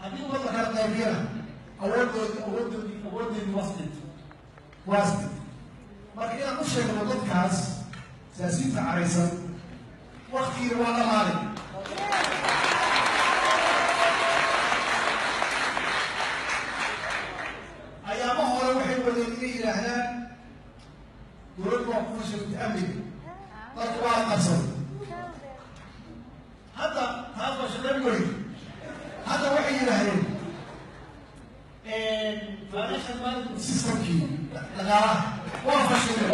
Haddii ummadda kala qaybiyana, awooddoodii wasdint. Marka inaan u sheegno dadkaas siyaasiyiinta caraysan, waktigiina waa dhamaaday. Ayaamo hore waxay wadeen inay yidhaahdaan dowladdu waa ku fashilantay amniga, dadka waa la qabsaday. Hadda taas waa shaqayn weyn. Hadda waxay yidhaahdeen financial management systemkii dhaqaalaha waa fashilay.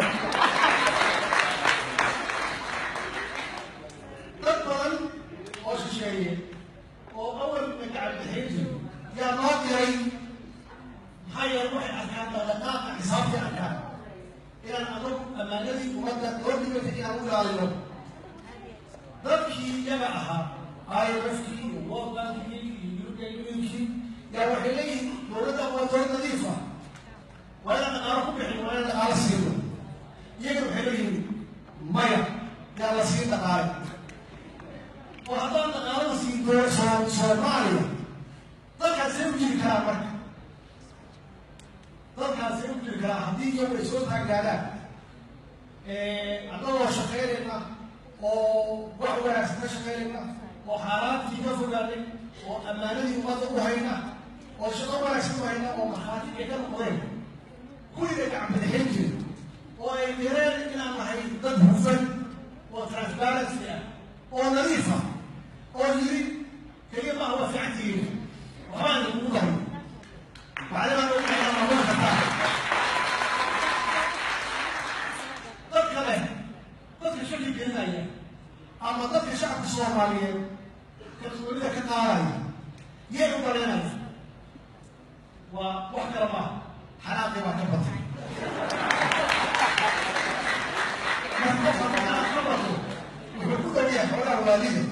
Dad badan oo shisheeye oo awalna gacan bixin jiray yaa noo diray, maxaa yeele waxay arkaan dhaqdhaqaaqa xisaabtay, arkaan inaan anagu ammaanadii ummadda loo dhibatay inaan u ilaalino. Dadkii iyaga ahaa, IMF-kii iyo World Bankigii iyo European Unionkii, yaa waxay leeyihiin dowladda waa dowlad nadiif ah, waa inaan dhaqaalo ku bixin, waa inaan dhaqaalo siino. Iyagana waxay leeyihiin maya, yaa la siin dhaqaale, oo haddaan dhaqaalada siin Soomaaliya, dalkaasay u jiri karaan? Marka dalkaasay u jiri karaan haddii iyagu ay soo taagnaadaan annagoo shaqaynayna oo wax wanaagsan ka shaqaynayna oo xaaraantii ka fogaanay oo ammaanadii ummadda u hayna oo shaqo wanaagsan u hayna oo markhaati ay ka noqdeen kuwiina gacan bidixin jira oo ay direen inaan nahay dad hufan oo transparency ah oo nadiif ah oo yiri keliya maaha waa fiican tihiin, waxbaan idinkugu daray bacdinaan ugu maamuli kartaa. Dadka leh, dadka shaki gelinaya ama dadka shacabka Soomaaliyeed kalsoonida ka qaadaya, yay u daleynaya? Waa wax kale maaha, xanaaqii baa ka batay. Marka qofka xanaaq ka bato, wuxuu ku dhow yahay xoogaa waalida.